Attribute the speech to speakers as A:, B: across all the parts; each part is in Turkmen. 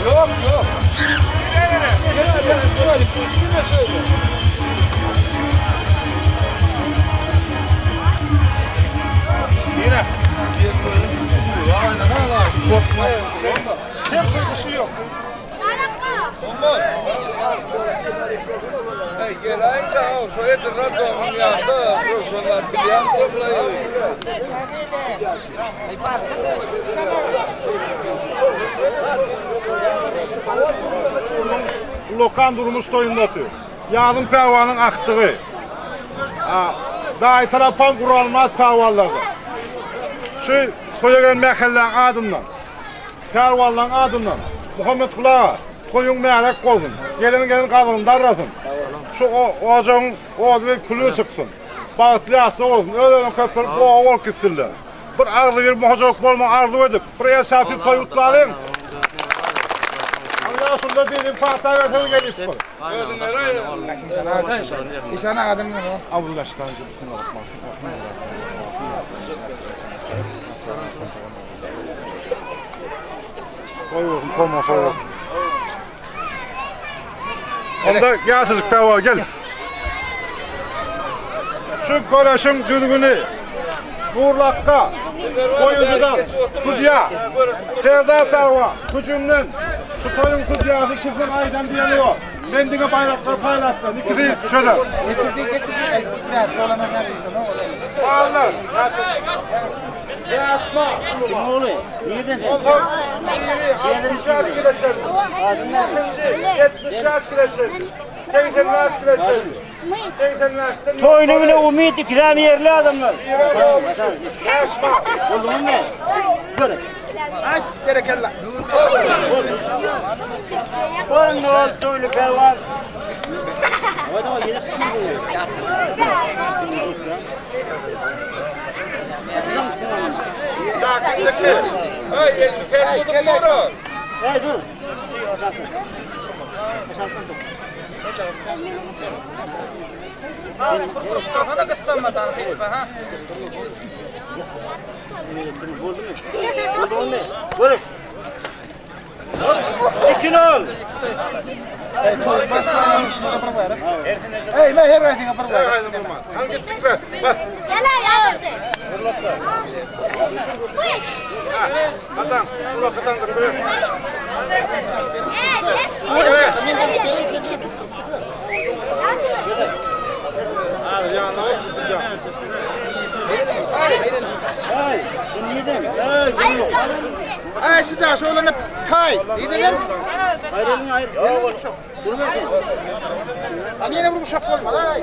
A: Ýok, ýok. Nire?
B: Ullakan durmuş toýundasy. Ýazyň pälwanyň akdygy. Daýy tarapam guralmaz pälwanlardan. Şu toýa gelen mähelläň adyndan, pälwanlaryň adyndan Muhammetguly aga, toýuň märek bolsun. Gelen gelen gazygyny darrasyn. Şu ojagyň ody bilen küli çyksyn. Bagtly ýaşlar bolsun. Öz-özüne köpelip oba bolup gitsinler. Bir agzybir hojalyk bolmagy arzuw edip, bir el çarpyp toý gutlalyň. Allah şunda birin pata berseňiz gelip bir.
A: Işan agadan
B: Toý bolsun, toma toý bolsun. Onda ýaşajyk pälwan gel. Şu göreşiň düzgüni Nurlakga goýujydan sudýa Serdar pälwan hüjümden şu toýuň sudýasy ikisiniň aýdan diýeni ýok. Men diňe baýraklary paýlap bilen ikisi çözer.
A: Geçirdi, geçirdi.
B: Ballar. Ýaşma.
C: Kim oğlu? Nireden sen?
B: Onsoň biri 60 ýaş kileçerdi. Ikinji 70 ýaş kileçerdi. 80 ýaş kileçerdi. 80 ýaşdan
C: Toýly bile umyt ikram yerli adamlar.
B: Ýaşma.
C: Bolduň mu? Görün.
A: Aý, berekella.
C: Görün ne oldu toýly pehliwan. Hey dur. Oldu mu? Görüş. 2-0.
A: Ey, men her aýdyňa bir bar.
B: Hangi çıktı? Bak. Adam, Nurlakkadan dur. Ha, yanına
C: Hey, şunu yedin. Hey, bunu.
A: Ay, size şöyle tay. Gidin.
C: Ayrılın ayrı.
A: Hani yine bir uşak olma. Ay.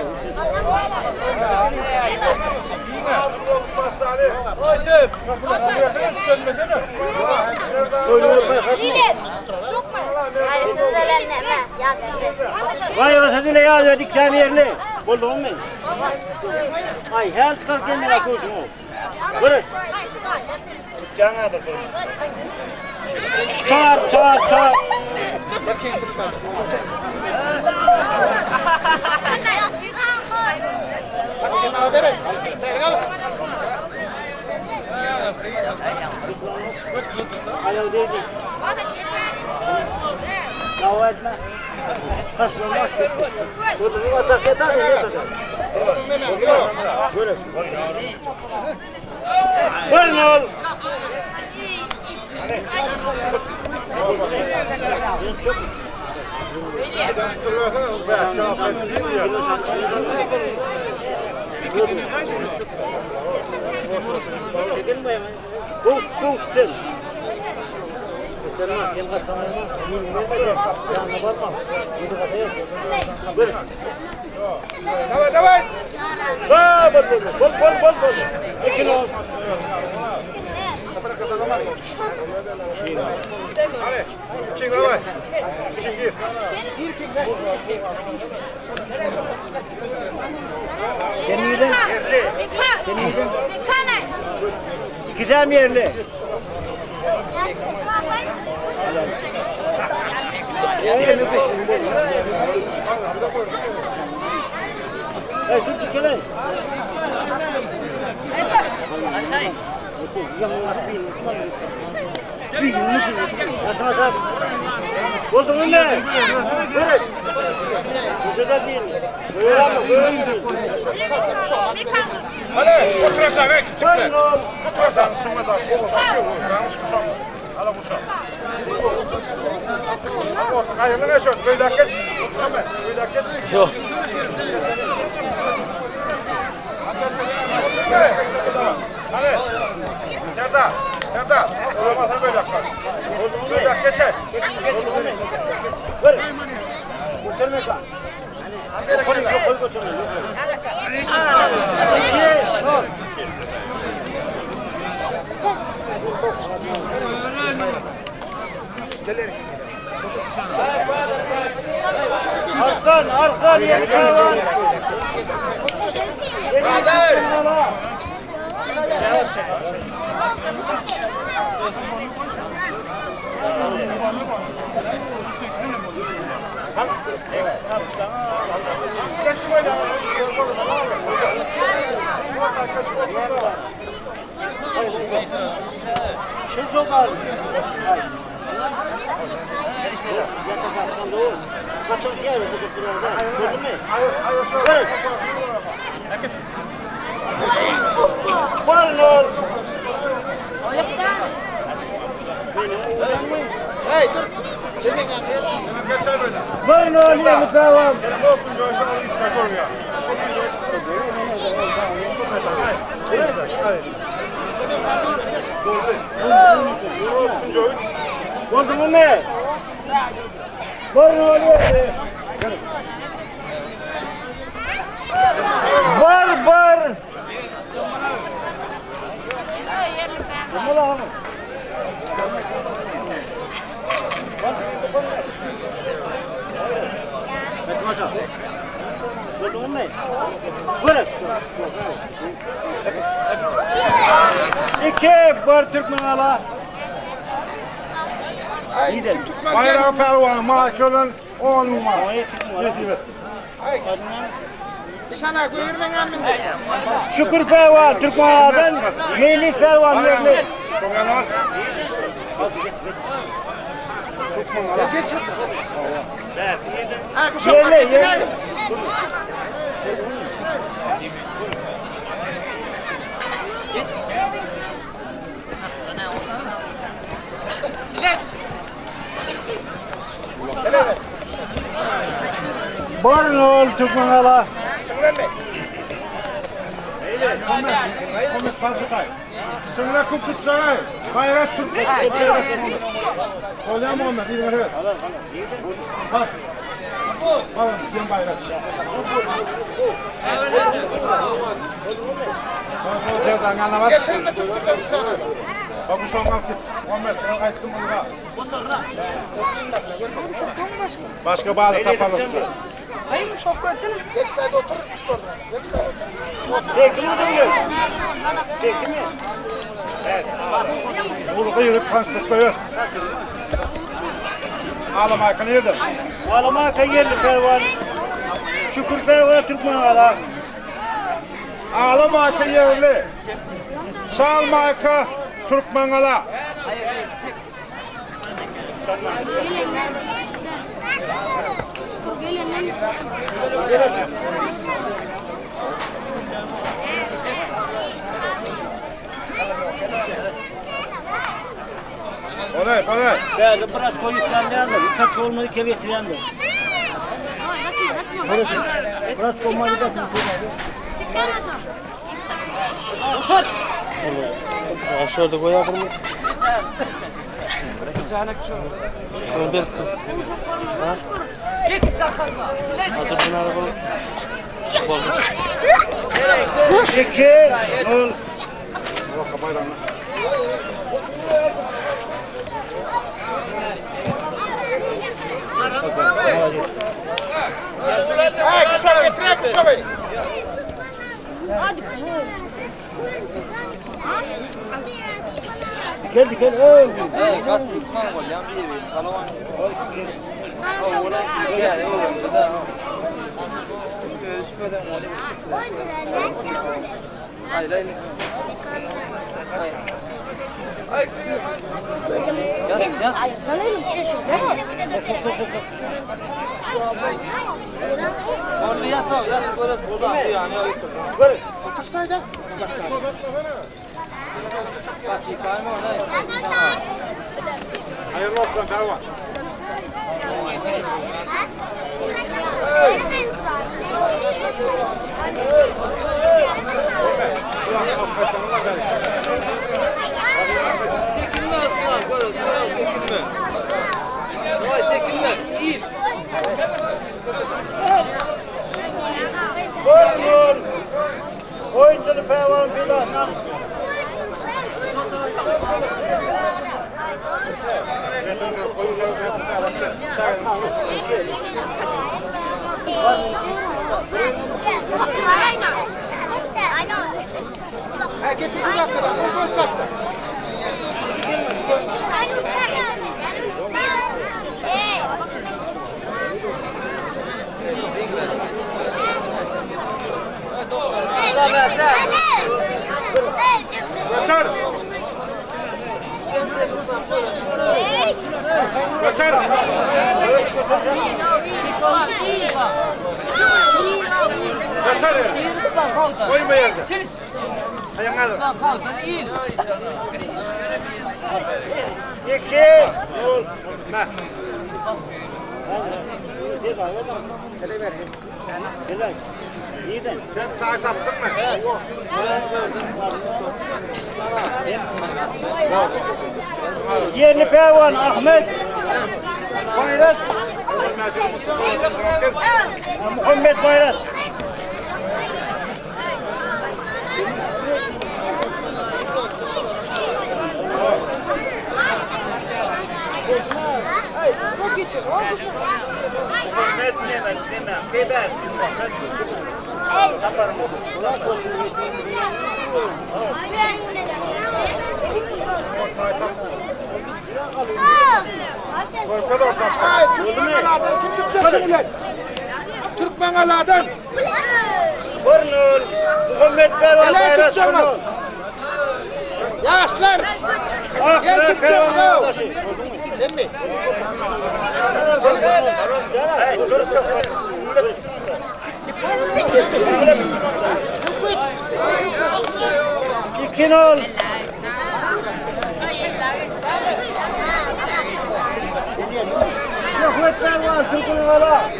C: Vay sözüne ya verdik sen yerli. Oldu mu? Ay, her çıkar kendine koysun o. Görüş. Çağır, çağır, çağır.
A: Kaç kenara verin. Verin al.
C: Ayağı diyecek. Dava etme. Taşlanmak. Burada bir atak yeter mi? Yeter. Görüş. Buyurun oğul. Soğuk, soğuk gel.
A: Давай, давай.
C: Ha, bol, bol, bol, bol, bol, bol. Ekin ol.
B: Hadi, kim давай. Kim gir.
C: Kendinizden. Gidem yerli. Hey, dur dikele. Bolduňmy? Görüş. Köşede değil.
B: Hadi otur aşağı küçükler. Otur aşağı. Şuna da. Yanlış kuşak. Hala kuşak. Hayırlı ne şort? Böyle kes. Böyle kes. Yok. Hadi. Nerede? Nerede? Olamazsan böyle kal. Böyle geçer.
C: Götürme sen. Koy koy götürme. Arkan, arkan, yeter. Şey çok ağır.
A: Hey dur.
C: Varın oğlu tamam. Oldu mu ne? Varın oğlu. Var var. İki var Türkmen ala.
B: Bayrağı pervanı, markörün 10 numara.
A: Nişana göğürmen amin.
C: Şükür Pervan Türkmen aladan Meyli Pervan yerli.
A: Geç. Ha kuşak bak
C: Yerli
A: getir.
C: yerli. Barın oğul Türkmen ala.
B: Komik fazla Şuna kup tutsaray. Bayraş tut. Söyleyeyim Muhammed, iyi ver. Bas. Al, diyen bayraş.
A: Getirme tutacağım sana.
B: Bak bu şoğun al git. Muhammed, ben aytdım ona. Başka bağlı tapalı.
A: Geç hadi otur tut orada. Geç hadi otur.
C: Tekli mi duruyor? Tekli mi?
B: Vurgu yürüp tanıştık koyuyor. Ağlama hakkını yedim.
C: Ağlama yerli pervan. Şükür Pervan Türkmen ala.
B: Ağlama hakkı yerli. Şalma hakkı Türkmen ala. Olay, olay.
C: Ben biraz koyu falan Birkaç olmadı ki getirendir. Biraz olmadı da
D: Aşağıda koyalım mı? Tamam bir. Hazır bunu araba.
C: İki, nol.
A: Hey kuşak getir kuşak.
C: Gel gel. Oh.
B: Hayırlı olsun Pervan.
D: Çekinme aslan. Çekinme. Vay çekinme. İyi.
C: Buyurun. Oyuncuny pälwan pedasyna.
A: Ha getir şunu arkadan. O gol satsa.
B: Götür. Götür. Götür. Koyma yerde. Ayağına alır.
C: 2 0.
B: Ne? Sen tay taptın mı?
C: Yerli pälwan Ahmet Bayrat. Muhammed Bayrat.
A: Ay Türkmen aladan kim tutacak seni? Türkmen aladan.
C: 1-0. Muhammed pälwan
A: Hele
C: Bayrat.
A: tutacağım. Yaşlar. Gel
C: Ahmet
A: tutacağım.
C: pälwan.
A: Değil mi?
C: İki nol. Muhammed pälwan Türkmen gala.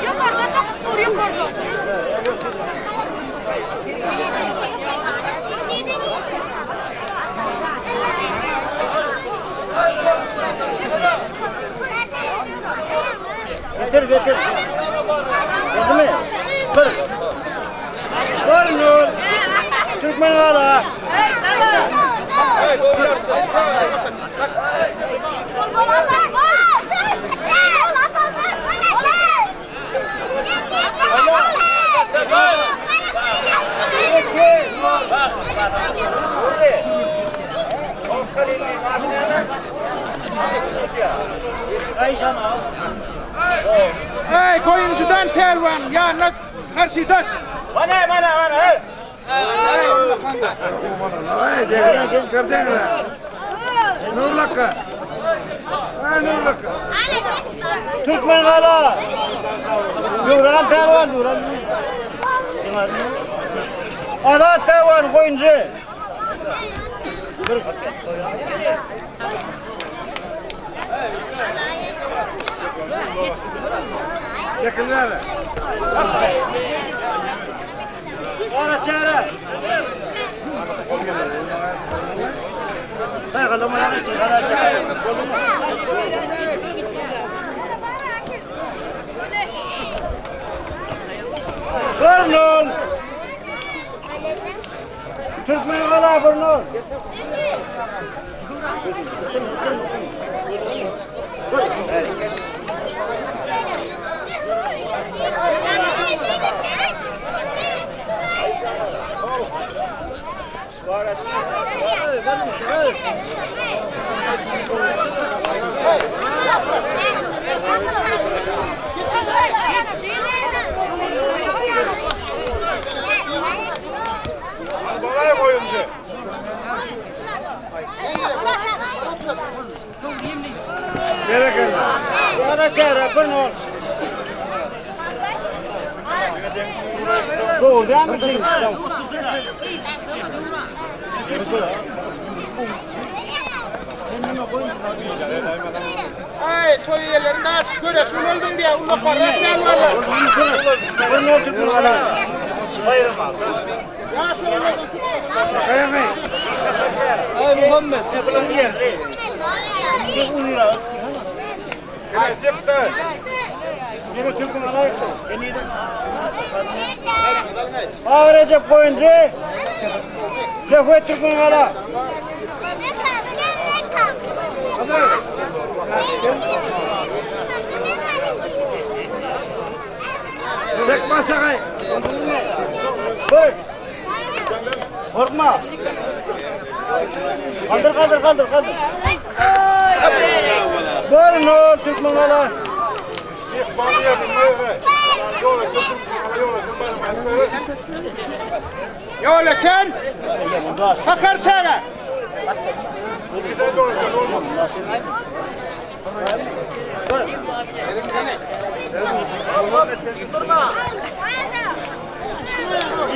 E: Yukarıda takıp dur yukarıda.
C: Getir getir. Geldi mi? Bir. 1-0. Türkmen gala.
A: Ey koyuncudan pervan yanına karşıdaş.
C: Bana bana bana. Hey.
A: Ey Allah
B: Ay, çıkar dengre. Nurlaka. Ay Nurlaka.
C: Türkmen gala. Nuran pälwan Nuran. Azat pälwan koyuncu.
B: Çekil ver.
C: Ara çare. Bir nol. Türkmen gala bir nol.
B: Berekella.
C: Ara çare bir nol. Doğru değil mi?
A: Ay toy yerlerinde aç göre şunu oldun diye ulla para pehlivanlar.
C: Bir nol Türkmen ala.
A: Ya şunu oldun.
D: Ay Muhammed, ne bulan yerli.
C: Ağa Recep Koyuncu. Cevhet Türkmen ala.
B: Çekme sakay.
C: Koy. Korkma. Kaldır kaldır kaldır kaldır. Bir nol Türkmen ala.
A: Yoleten. Takar çare.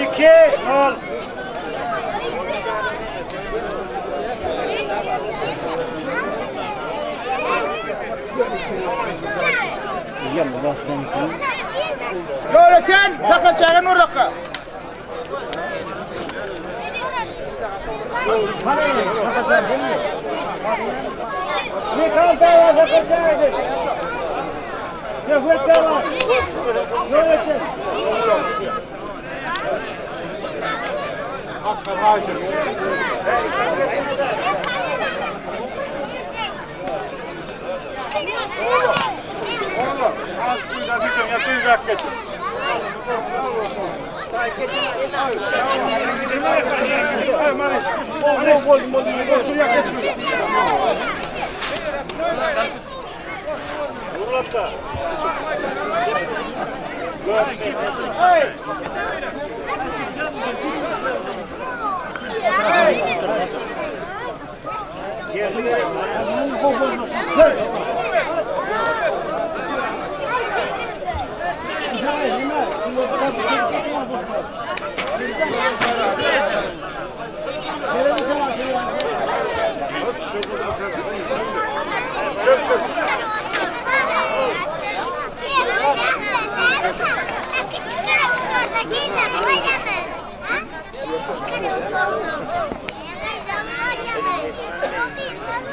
C: İki nol.
A: Yoleten. Takar çare nurlaka.
C: Ne kaldı ya sakın Cevhet ala. Yönetim.
B: Az kuyuda düşün, yakın bırak geçin.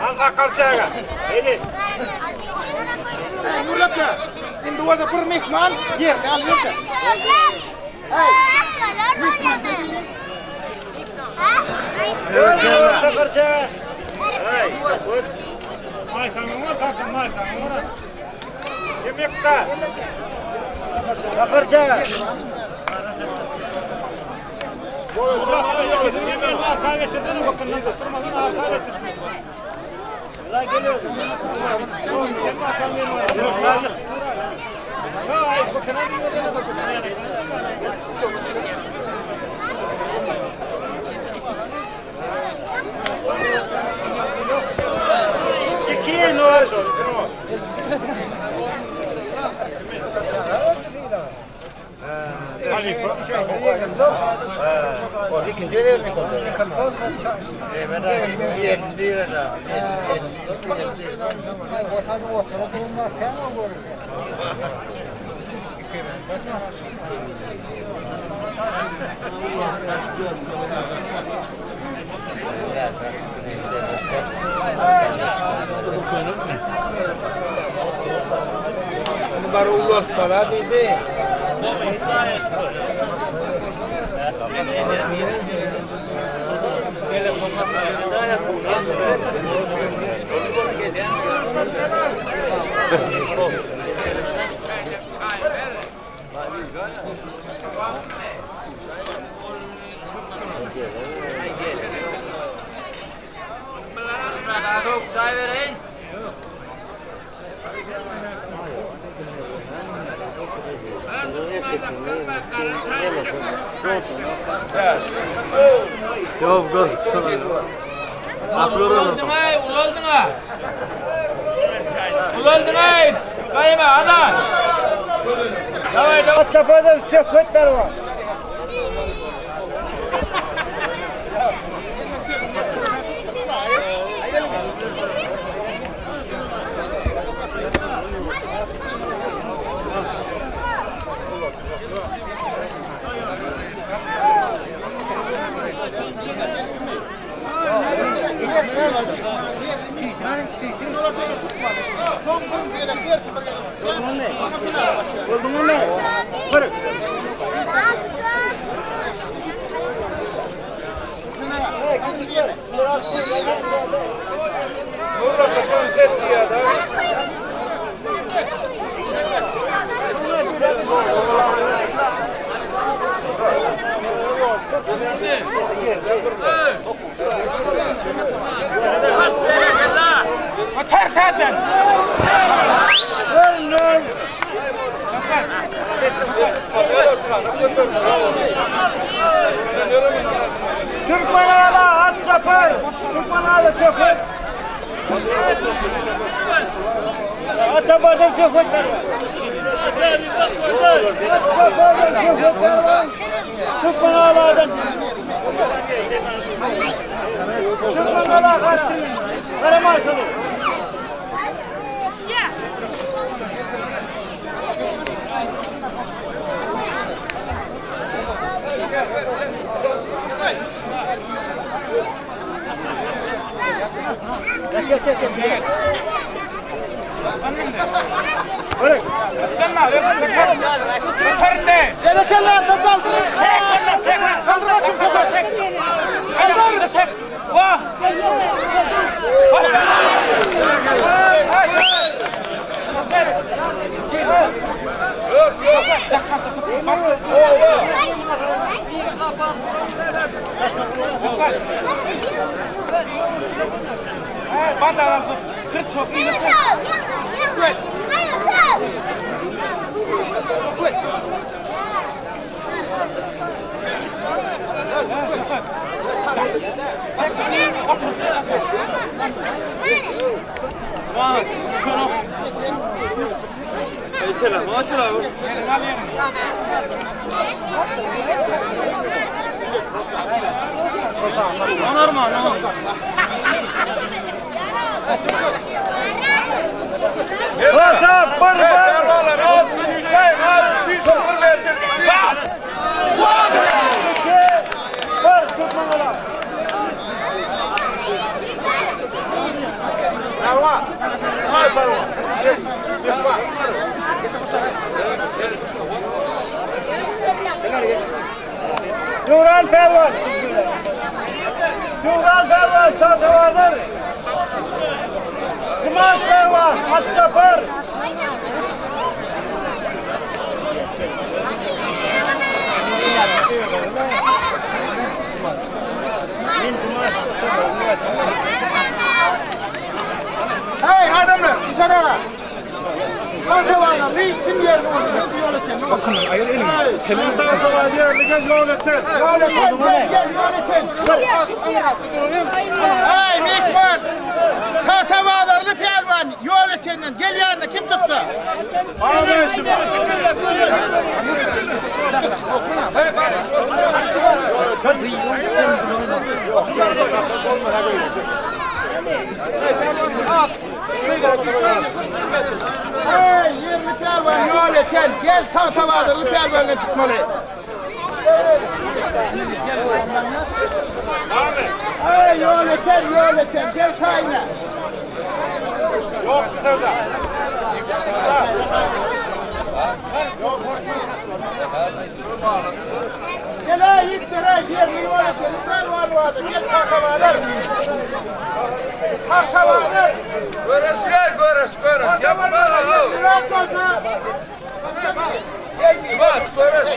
B: Al sakal çağa.
A: Nurlaka. Şimdi orada bir mehman yerli al yoksa.
C: Sakırça.
B: Yemekte.
C: Sakırça. İki nol.
D: Çay vereyim. Yok, gör. Ulaldyň aý, ulaldyň a. Ulaldyň aý. Gaýma, ada. Daway, daway.
C: Çapadan söhbet berwa.
D: Öter täzden.
C: Türkmen ala at çapar. Türkmen ala söhbet. At çapardan söhbet berwa. At çapardan söhbet berwa. Türkmen aladan. Türkmen ala kara. Karamarkalı.
D: Öterinde.
A: Gelekenlerden kaldırın.
D: Çek ondan çek.
A: Kaldır açın kızı.
D: Çek. Kaldır. Çek. Vah.
C: Kasap barbar. Bar Türkmen ala. Duran Pervaz. Duran Pervaz Tatavarlar. Kumaş Pervaz At Çapar.
A: Hey adamlar dışarı. Kalk bir kim yer bu? Yol eten.
D: Bakın ayır elini.
B: Tatavar yerlige yol eter.
A: Yol eten, gel gel yol eten. Hey Mikman. Tahta bağlarlı pehlivan. Yol etenden gel yanına kim tuttu?
B: Abi şimdi.
A: Hey yerli pehlivan yol eten. Gel tahta bağlarlı pehlivanla tutmalı. Hey yol eten yol eten gel kayna.
B: Yok dışarıda.
A: Gel hey yiğitler hey yerli yol eten. Pehlivan vardı gel tahta bağlar. Tahta bağlar.
F: Görüşler görüş görüş. Yapma lan. Bas görüş.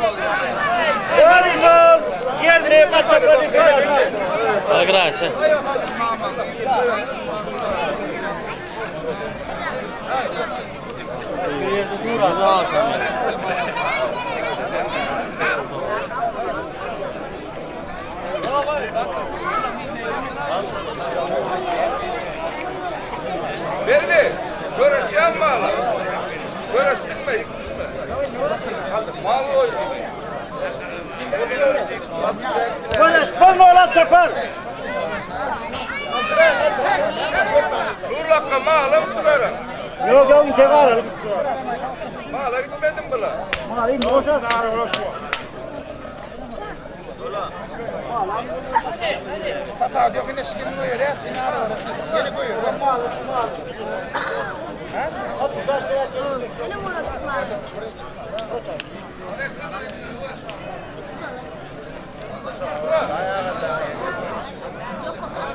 C: Bir nol. Ýerli gaçaklar
G: Agraçe.
F: Berdi. Görüşýän mala. Görüşdün mü? Mal oýdy.
C: Göreş bir nol at çapar.
F: Nurlakka mala mısılara?
C: Yok yok intek aralım.
F: Mala gitmedim bula.
C: Malı boşa
A: Hata diyor yine şikirini koyuyor ya. Yine aralara. Yeni koyuyor.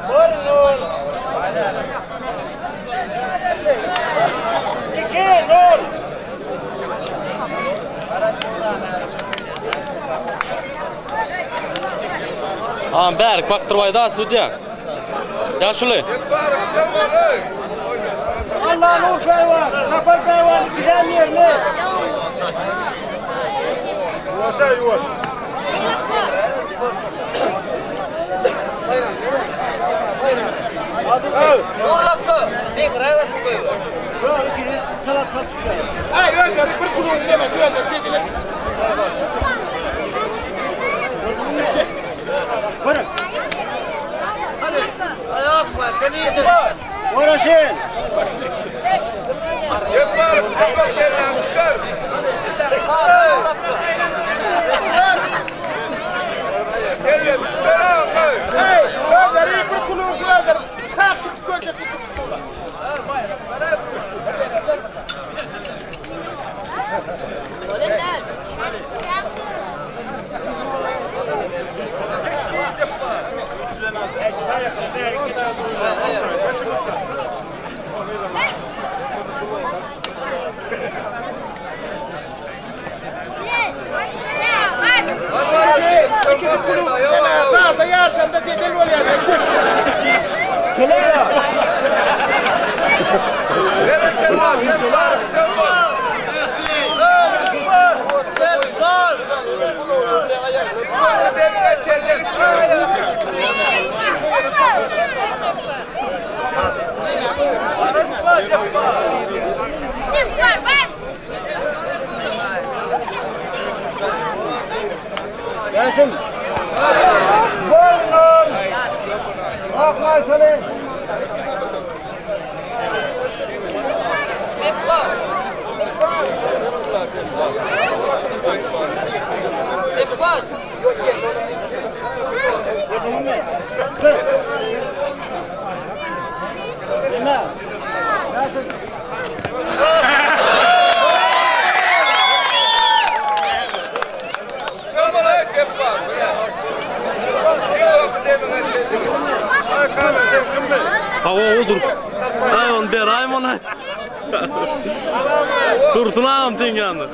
C: Bir nol. İki nol.
G: Aman berk baktırbayda sudya. Yaşlı.
F: Barım sen malı.
C: Allah nur pehlivan, Çapar pehlivan güzel yerli.
B: Yuvaşa yuvaş.
A: Ay özleri bir kulun deme. Özleri çekilir.
C: Uğraşın.
F: Yaparım sen bak yerden çıkar. Gel çıkar abi.
A: Hey özleri bir kulun özleri. Ta küçük görecek bir kutu. İki kulun deme. Daha da yersen de cedel oluyor.
F: Verin lan sen barım sen bak. Benimle çelik.
C: Gelsin. Bir nol. Akmay söyle.
F: Sen bana et yapar. Yok demine çelik.
G: Hava odur. Ay on berayım ona. Dursun ağam sen yandı.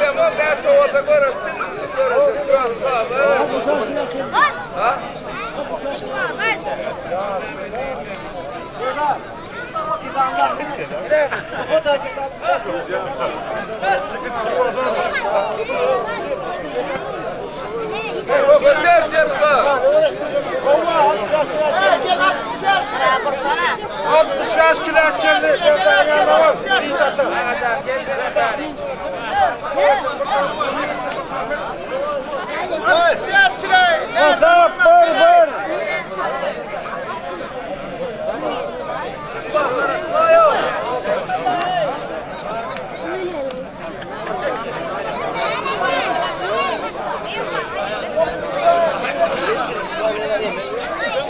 F: Lemon ne çoğalta görürsün. Görürsün. Görürsün. Göster Cebbar.
B: 65 kilo şimdi.
C: Azap bir bir.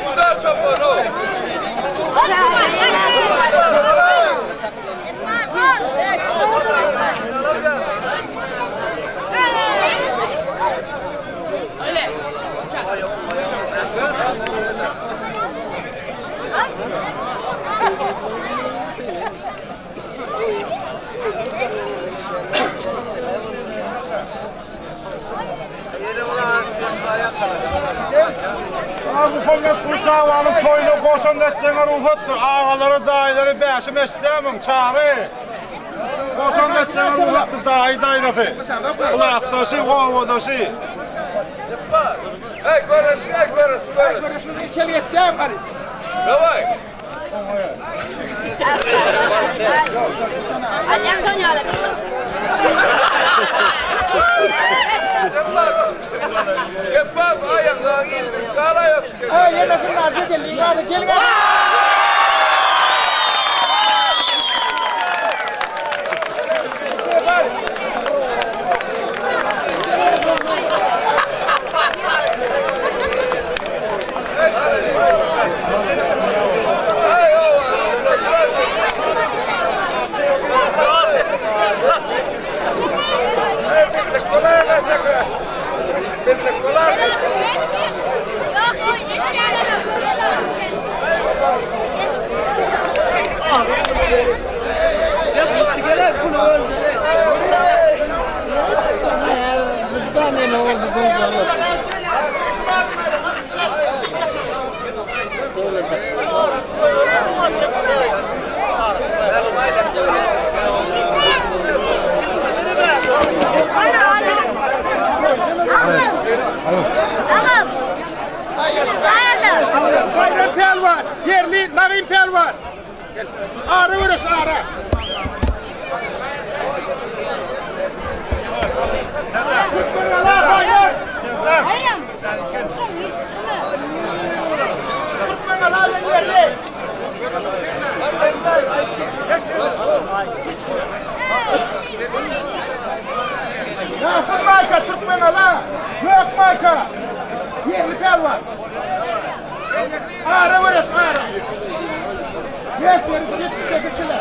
F: Bu da çoban o.
E: Bas!
B: Adamlar Muhammet Gulçabanyň toýuna goşant etjeňe rugsatdyr. Agalary, daýylary bäşim eşitýärmiň, Çary? Goşant etjeňe rugsatdyr, daýy, daýzasy. Klasdaşy, obadaşy.
F: Hey görüş, hey görüş, görüş.
A: Görüşüňizi ikel geçýän Baris.
F: Daway. Kebap ayaklarını indir, kara yok.
A: Ha ýene şundan jedelli bardy geliň.
F: Hey o. Bayram Pälwan, ýerli Nagym Pälwan. Ara görüş ara. Bayram. Türkmen ýerli. Nasıl Mayka, Türkmen ala, Gök Mayka, Yerli Pälwan. Ara görüş ara. Gök görüş 78 kilo.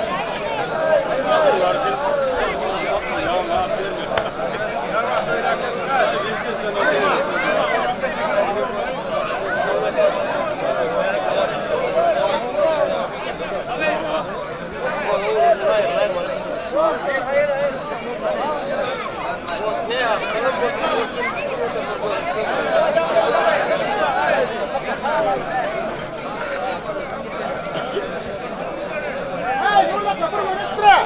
F: Hey, yurlaka bir görüş bire.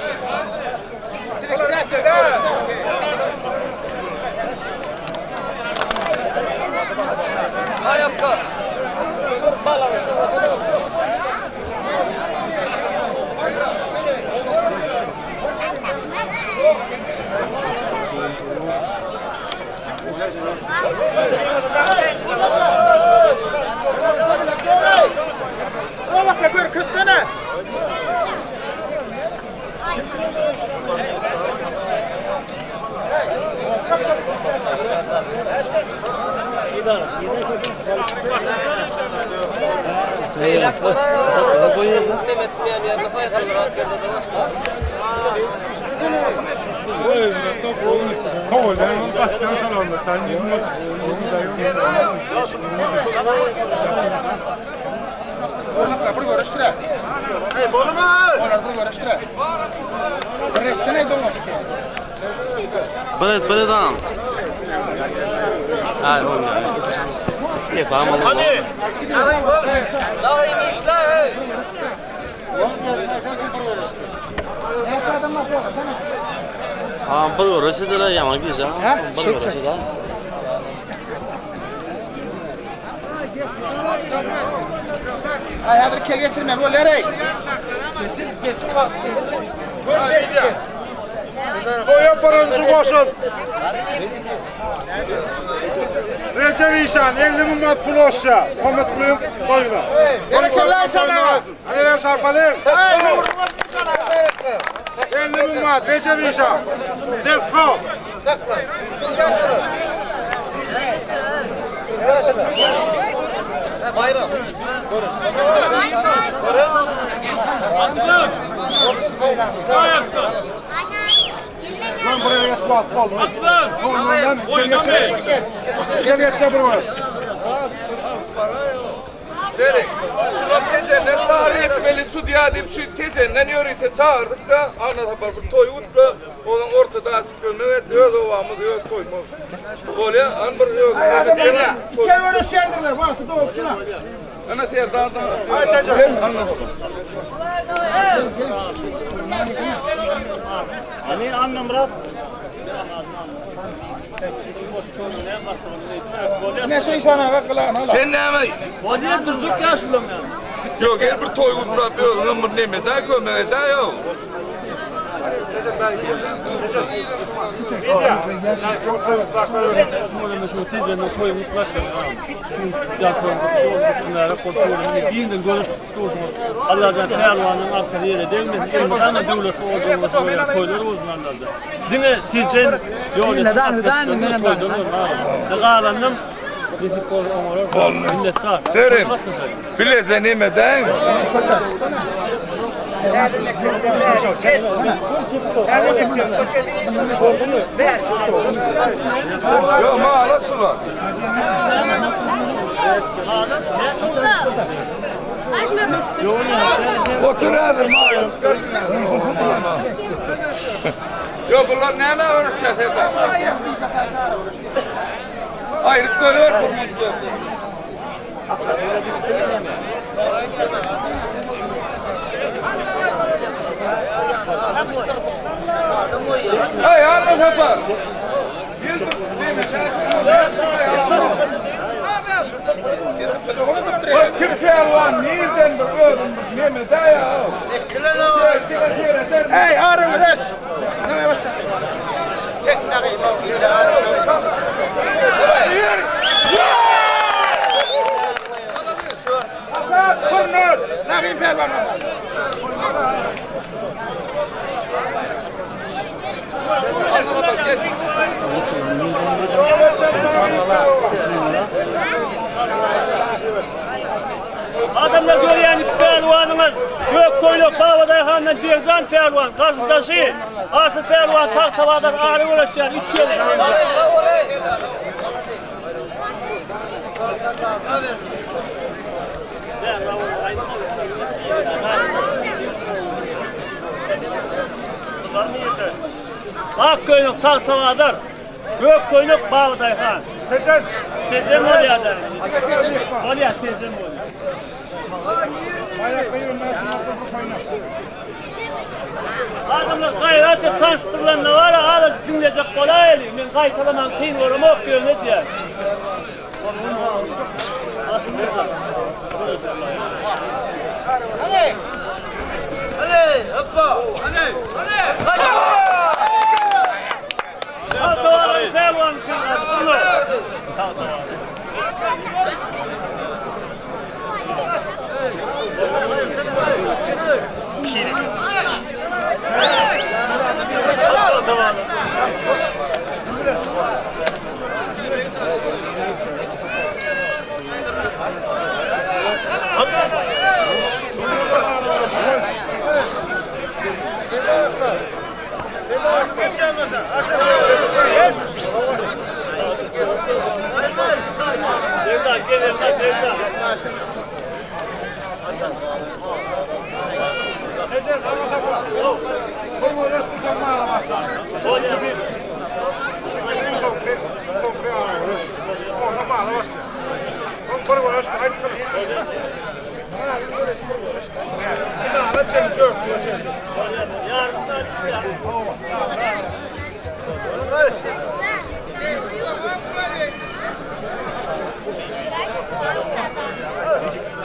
F: Yurlaka gör küssene. Yurlaka bir görüş bire. Hey, bolma. Olar bir görüş bire. Bir etsene doňaz ki.
G: Bir et, bir et ağam. Ay, oğlum ya. Keyif ağam oğlum. Hadi. Ağam bir görüş ediler, yaman güzel. Bir görüş ediler.
A: Ay häzir kel geçirmeli bolýar ey.
B: Toýa birinji goşant. Recep İşan 50 müň manat pul goşýar. Muhammet Kulyň toýuna.
A: Berekella Işan aga.
B: Hadi ver şarpaly.
A: Hey, ugrumyz Işan aga.
B: 50 müň manat Recep İşan. Let's go. Lan buraya geç bak bol. Gel geç, gel geç bir var.
H: Seri. Şular Tejenden çagyr etmeli sudýa diýip şu Tejenden ýörite çagyrdyk-da, Annasapar bir toý gutla, onuň ortada açyk kömek et, öz obamyz, öz toýumyz. Bolýa, an bir öz
A: Adamlar, ikä bölüşýändirler, wagty dolup şuna.
H: Ana Serdar da. Aý Tejen. Annasapar.
C: Hani Annamyrat?
A: Ne şu işan aga gylagyny ala.
H: Sen näme?
G: Bolýar durjak ýaşulam ýa.
H: Ýok, gel bir toý gutlap özüňem bir neme da kömek et-ä ýok.
G: Şu tejende toý gutlap Giňden görüş dursun. Allajan pälwanyň arkasy ýere degmesin. Elmydama döwletli olsun. Toýlar bolsun Allajan. Diňe Tejen ýol. Galannym nesip bolsa oňarar. Minnetdar.
H: Serim. Bileje neme däň? Ýok, mala şular. Otur häzir mala çykar. Ýok, bular näme görüşýär Serdar? Aýryp goýber Hey, Anna Sapar! Kim pälwan nirden bir özüm bir neme da ya.
A: Ey arı güreş. Neme başla. Azap Kurnur. Nagim Pelvan.
G: Adamlar görýän iki pälwanyňyz Gök köýnek Babadaýhandan Begjan pälwan, garşydaşy Aşyr pälwan Tagtabadan ary göreşýän üç ýeli. Ak köýnek Tagtabazar, gök köýnek Babadaýhan.
B: Tejen.
G: Tejen bolýar da. Bolýar, Tejen bolýar. Adamlar gaýrat et tanyşdyrylanda bar azajyk diňlejek bolaýaly. Men gaýtalaman kyn göremok ýöne diýýär. Cevda gel Cevda Cevda.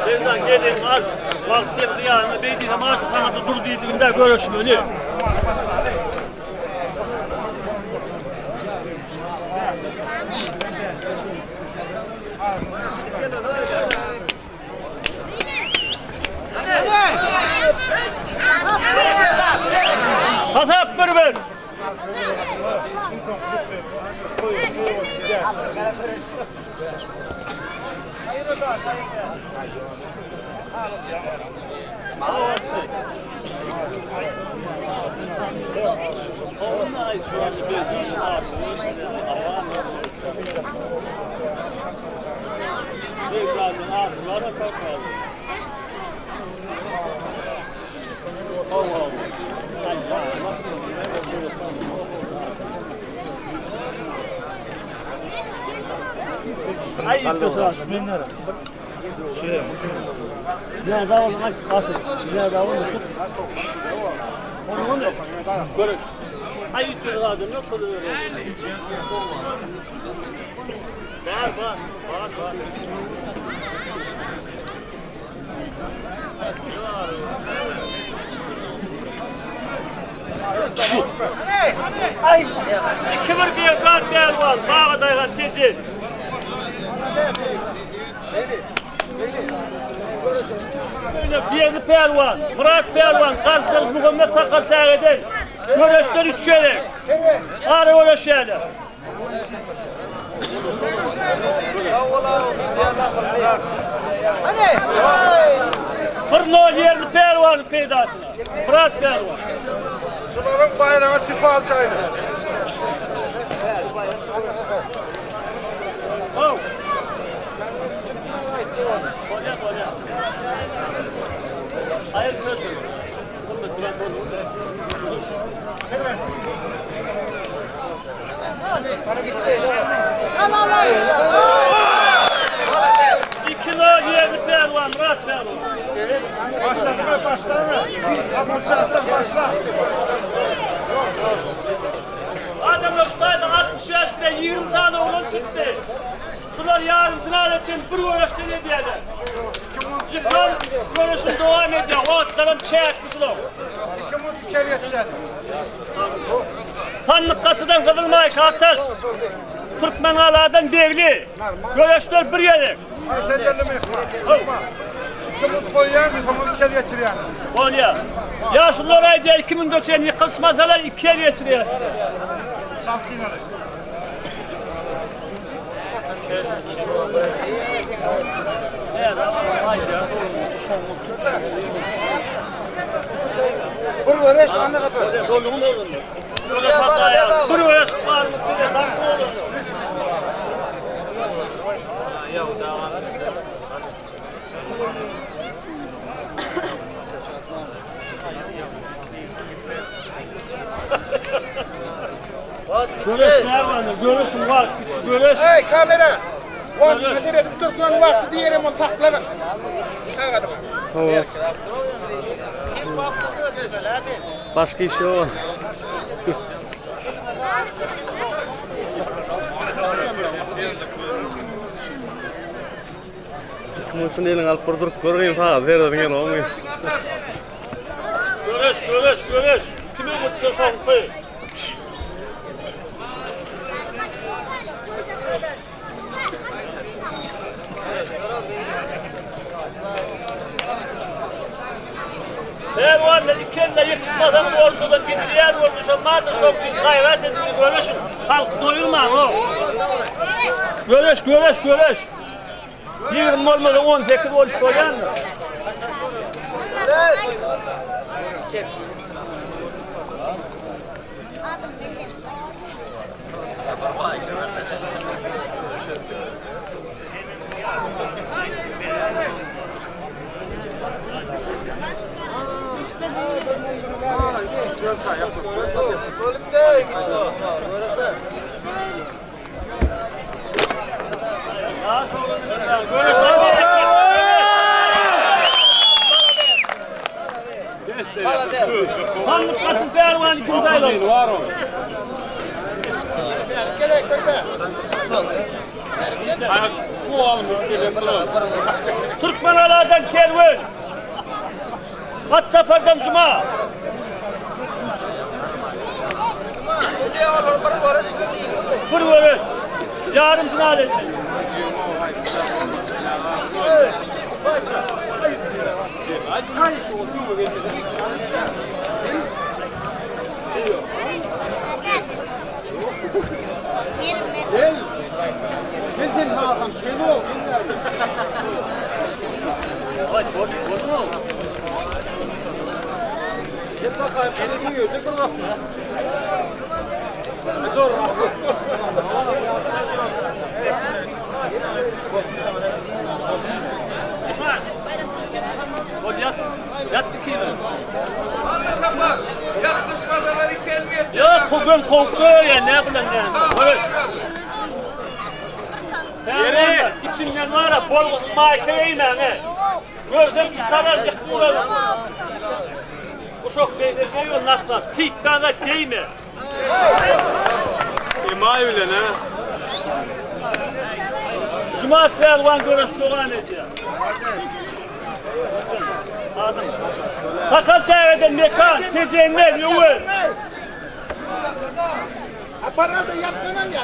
G: Cevda gelin al. Bak sen kıyamı beydiğine maaşı kanadı dur dediğimde görüşmeli. Kasap bir bir. Gara kalk Ay Bar bar bar bar. Ay, 2-1 Begzat Pälwan, Baga Daýhan Tejen. Böyle Berdi Pälwan, Myrat Pälwan, garşydaş Muhammet Sakal Çägeden. Göreşler üç gezek. Ara göreşýärler. Bir nol ýerli pälwanyň peýdasyna. Myrat pälwan.
B: Şularyň baýragy tifal çaýyny.
G: Haw. Bolýar, bolýar. Haýyr görüşün. Muhammet biraz boldy. 2-0 ýerli pälwan Myrat pälwan.
B: Başlasana, başlasana. Başla, başla.
G: Adamlar şu 65 kilo 20 tane oğlan çıktı. Şular yarın final için bir uğraştan ediydi. Yıkan görüşün devam ediyor. O atlarım çekti şular.
A: 2 minut içeri geçeceğiz.
G: Sandık kaçıdan Kızılmay Kartaş. Türkmen aladan Begli. Göreşler bir yere.
B: Ay tecelli mehman. 2 minut koyuyan, 2 minut içeri geçirýän.
G: Bolýar. Ya şular aýdýar 2000 yıkılmasalar iki el geçirýär.
B: Çalt ýynalyş.
A: Bir göreş anne kapı.
G: Göreş hataya. Bir göreş var mı? Göreş ne var? Göreş var. Göreş.
A: Hey kamera. Wagtyna seredip Türkmen wagty diýerim ony saklagyn. Sagadyma.
C: Başka iş yok. Şunu elin alıp durdurup göreyim ha. Zerre gel olmuyor.
G: Göreş, göreş, göreş. Kime gitse şoňky. Pehlivanlar iki elle yıkışmadan ortadan gidilýär boldy. Şo mada şoň üçin gaýrat edip göreşin. Halk doýurmaň o. Göreş, göreş, göreş. 20 bolmasa 18 bolup bolýandyr. Göreş. Sandık katın pehlivanı kim saýlar? Türkmen aladan kerwen. At çapardan cuma. Bir görüş. Yarım final için. Ay, gördün mü? göm kowup goýýar, ne bilen näme. Görüş. Ýeri, içinden bara bolgusyz maýka geýmäň, e. Gözden çykarar, ýykyp bolar. Uşak beýle geýme, nasla, tipka-da geýme.
I: Emaý bilen, he?
G: Jumaş pälwan göreş dowam edýär. Sakal çägeden mekan, Tejenden, Öwez.
A: Aparada ýatmanan ýa.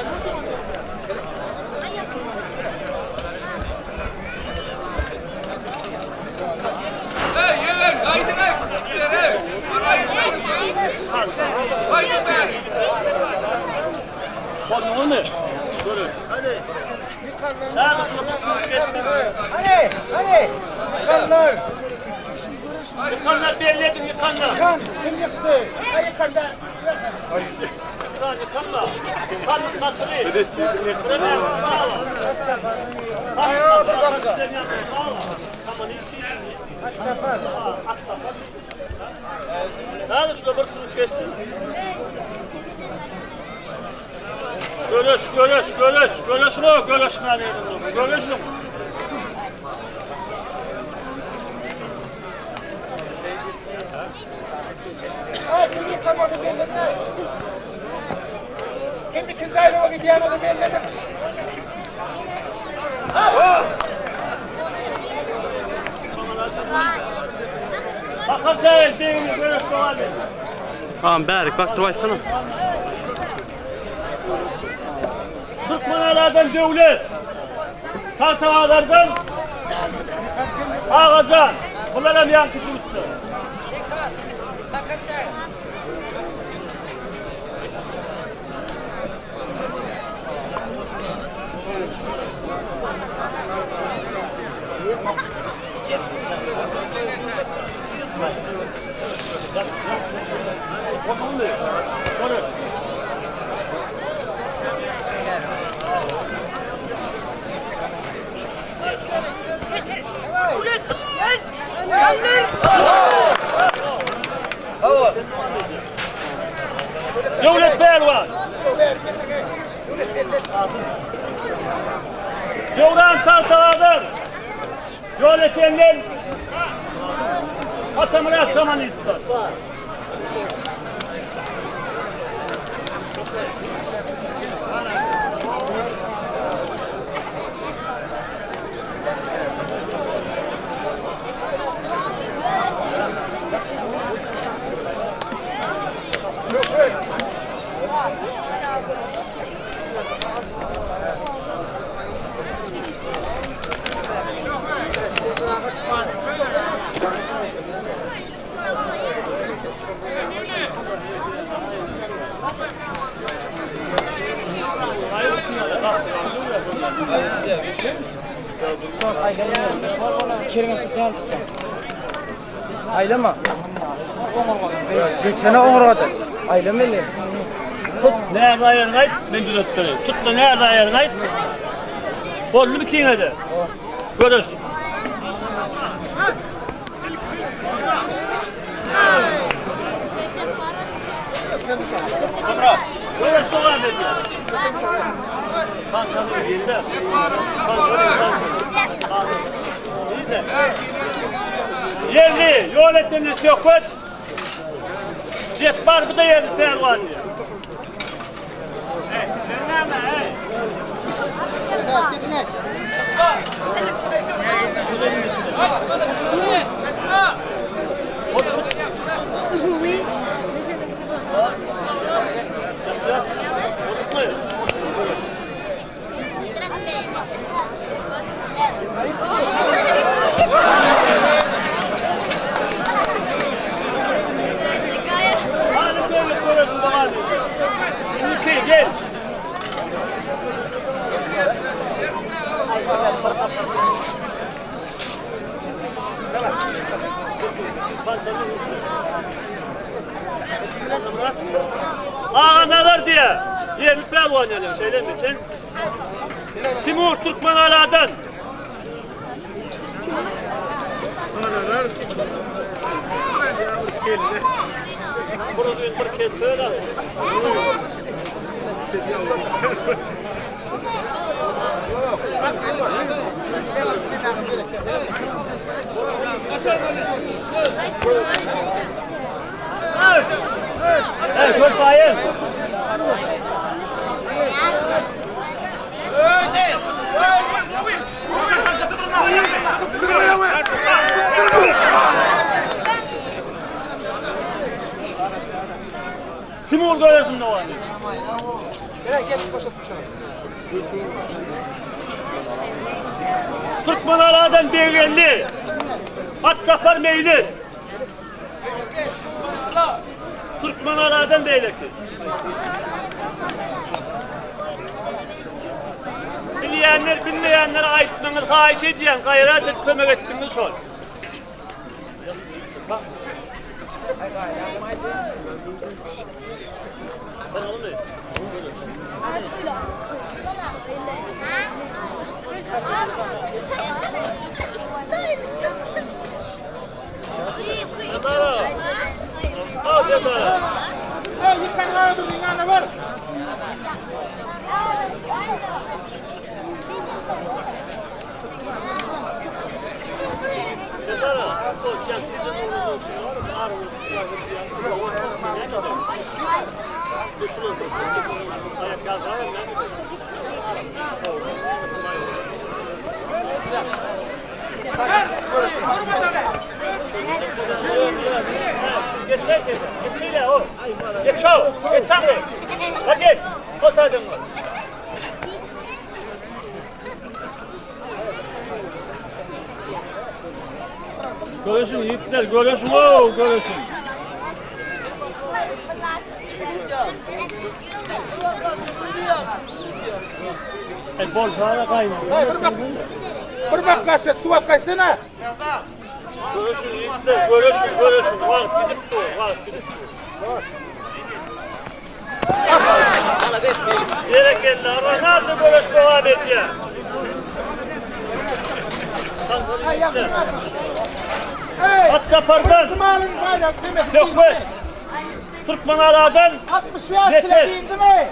H: Hey ýegen, gaýdyň ey, küçükler ey. Gaýdyň bäri.
G: Bolduňyzmy? Görün.
A: Hadi.
G: Hadi şunu tutup geçtim.
A: Hadi, hadi. Yıkanlar.
G: Yıkanlar belli edin yıkanlar.
A: Yıkan, kim yıktı? Ay yıkanlar.
G: Yıkan, yıkanma. Yıkan, kaçırıyor. Hadi şuna bir tutup geçtim. Görüş, görüş, görüş, görüşün o, görüşmeli. Görüşün.
A: Ay kim yıkan onu belli Kim ikinci ayrıma gidýän ony belli edin.
G: Bakar çay, sevgili görüş devam edin.
I: Tamam bärik bakdyryp aýtsana.
G: Türkmenalardan döwlet, Tagtagalardan Agajan, bular hem ýaňky jübütler. Döwlet pälwan. Döwran Tagtagadan, Ýolötenden Atamyrat Kommunistler.
D: Aýlama. Geçene oňurgada. Aýlama eli.
G: Tut, näde aýagyňy aýt, men düzetip bereýin. Tut-da näde aýagyňy aýt. Boldumy ikiňe-de? Görüş. Görüş dowam edýär. Başladı ýerde. Ýerli, ýol etende söhbet. Jepbar bu da ýerli pälwan diýýär. Hany döwlet göreşi dowam edýär. Indiki gel. Aga Nazar diýýär. Ýerli pälwan ýaly, şeýlemi? Sen Timur Türkmenaladan. Bir uzyn bir kelte öler. Hey, köp ayın. Timur göresinde var.
A: Gel gel boşalt boşalt.
G: Türkmen aradan begenli. At çapar meyli. Türkmen aradan beyleki. Bilýänler, bilmeýänler aýtmaňyz haýyş edýän, gaýrat edip kömek etdiňiz şol. Al yeter.
A: Hey yıkan ağadır yanına var.
G: Geç o, geç abi. Hadi, otadın mı? Görüşün yiğitler, görüşün o, görüşün. E bol sana kayın.
A: Hey bir bak. Bir bak kaçta su at kaçsana.
G: Görüşün yiğitler, görüşün, görüşün. Var gidip dur, var gidip dur. Berekella, Ronaldo görüş devam ediyor.
A: Hey yakın Hey.
G: At çapardan,
A: Cumalın bayrak demesi.
G: Söhbet. Türkmen aradan
A: 65 kilo
G: Yeter.
A: giyindi mi?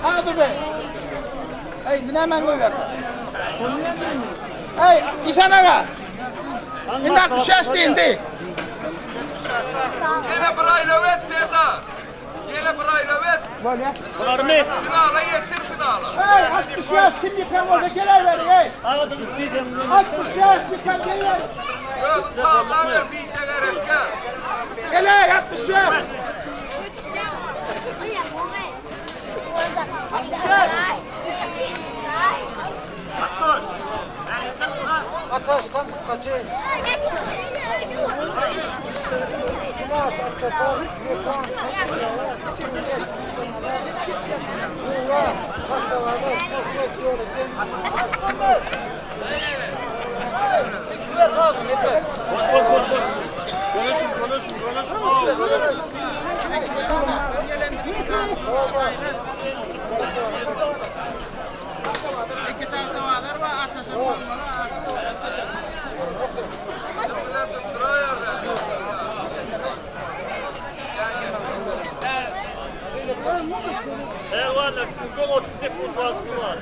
A: Ha dur be. Hey hemen koy ver. Hey İşan ağa. Şimdi 65 deyindi.
H: Yine bir ayla et Serdar. Yine bir ayla et.
A: Var ya.
G: Bular mı?
H: Finala getir finala.
A: Hey 65 kim yıkan olsa gel ver hey.
G: Ağadın diyeceğim.
A: 65 yıkan gel ver.
H: Özün sağlam ver bir gerek gel.
A: Gel hey 65.
G: Bak bak bak. bak. Görüşün, görüşün, görüşün. Oo, görüşün. Eyvallah, sizin 30 var.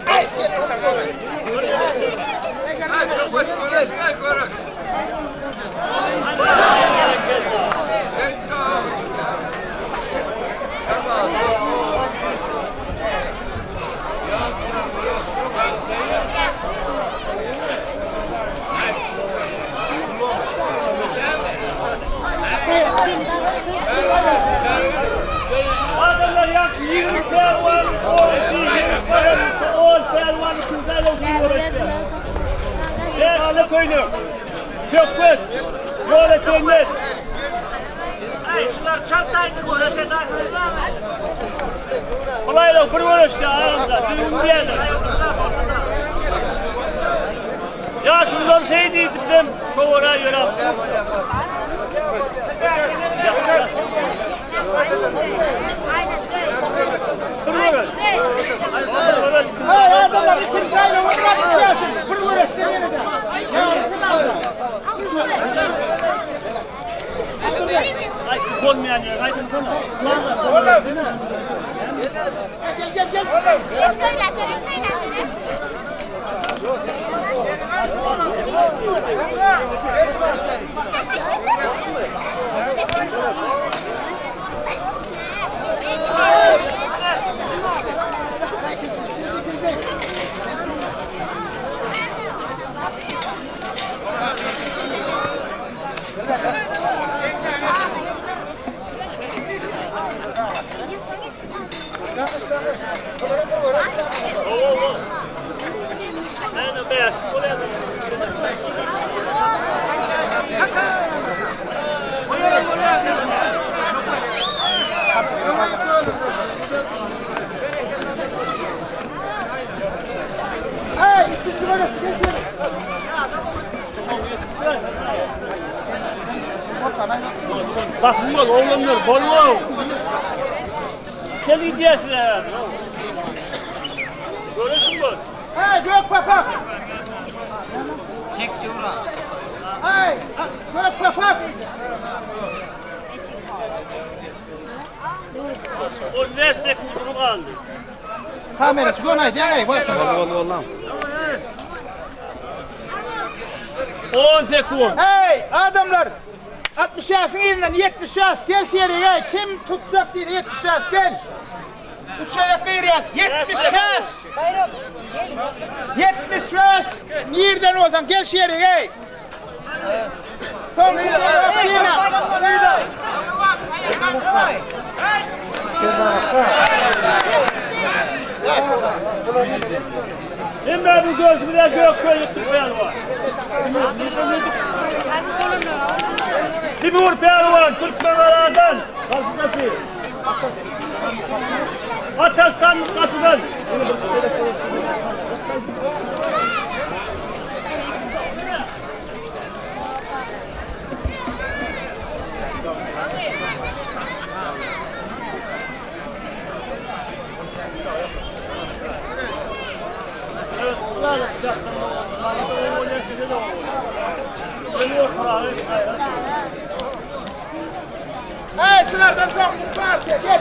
H: Hey, görüş, hey, görüş. Çek
G: Adamlar yak 20 pervan, 10 20 pervan, 10 pervan, güzel olsun uğraştı. Değerli köylü, Kökbet, yol etenler.
C: Şunlar çantaydı uğraşacaksınız ama.
G: Kolayla bir uğraştı aramızda, düğün diyelim. Ya şundan şey diydim, şovara yürü.
A: Hey adamlar ikinji aýlaw oturyp Bir göreşde ýene-de. Ýarym finalda.
G: Ay bolmayan yer, aydın sana.
A: Gel gel gel.
G: Aynen beyaz. Oraya
A: Hey ikinji göreş geçelim.
G: Bakın bol, oğlanlar, bol bol. Gel gidiyorsun herhalde. Görürsün bol.
A: Hey gök papak. Çek Hey gök papak.
G: 15 sekundum kaldı.
A: Kamera şu gönay gel bak.
G: 10 sekund.
A: Hey adamlar 60 yaşın yerinden 70 yaş gel şu yere gel. Kim tutacak diye 70 yaş gel. Üç ayak gıyır 70 yaş. 75 nereden olsan gel şu yere gel. Tom
G: Hem ben bu gözümde gök koyduk pehlivan. Timur pehlivan Türkmenlerden karşıdaki. Ataştan katıdan.
A: Hey şunlardan çok partiye gel.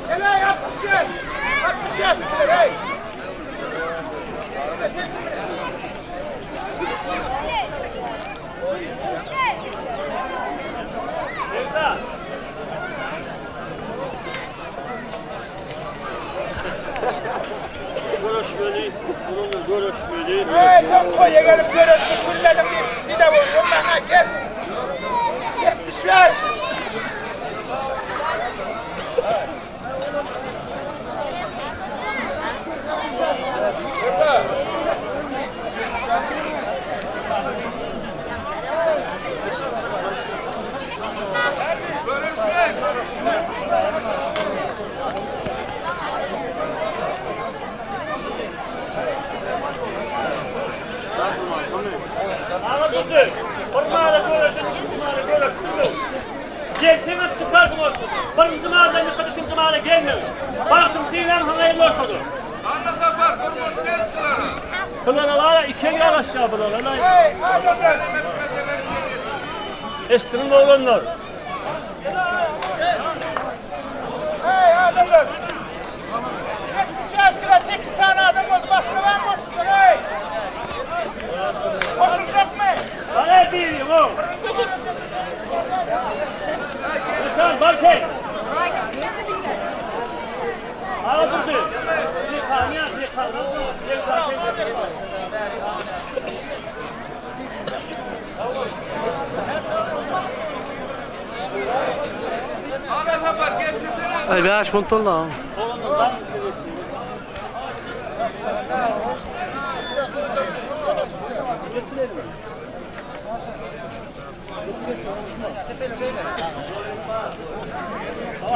A: Gel hey 60 yaş. 60 yaş hey.
G: Görüşmeli, bununla görüşmeli.
A: Hey çok koya gelip görüştük kulledim bir, bir de vurdum bana gel. 75.
H: Görüşme, görüşme.
G: Ağa durdu. Hurmana görüşün, hurmana görüşün. Gelseniz çıkar bunu. Birinci mahalleden yukarı ikinci mahalle gelmiyor. Baktım sinan hayırlı olsun.
H: Anna Tapar, kurban tez çılara.
G: Bunlara var ya iki el aşağı bunlara. lan.
A: Hey adamlar.
G: Eşitinin oğlanlar.
A: Hey adamlar. 70 yaş kıra 8 tane adam oldu. Başka var mı koşulacak hey? Koşulacak mı?
G: Bana bir o. Lütfen bak hey. Ağa durdu. Bir saniye, bir saniye. Bir saniye.
H: Anna Tapar geçirdiniz.
I: Ay 5 minut oldu.
G: Oğlanlar var mı?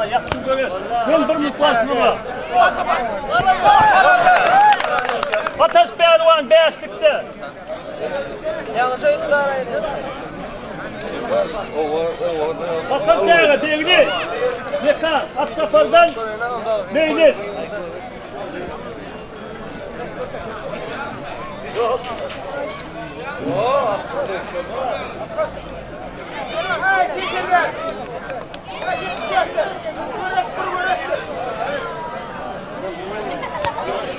G: Ýakyn göreş. Men bir minut wagtym bar. Ataş pälwan bäşlikde. Bakan çaga Begli. Mekan Akçapardan Meylis.
A: Hay tekerler. Hay 70 ýaşlar. Göreş bir göreşdir.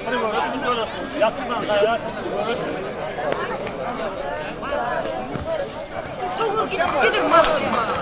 G: Bir göreş, bir göreş. Ýatyrman gaýrat, bir göreş.
E: Sugur git, gidin maske.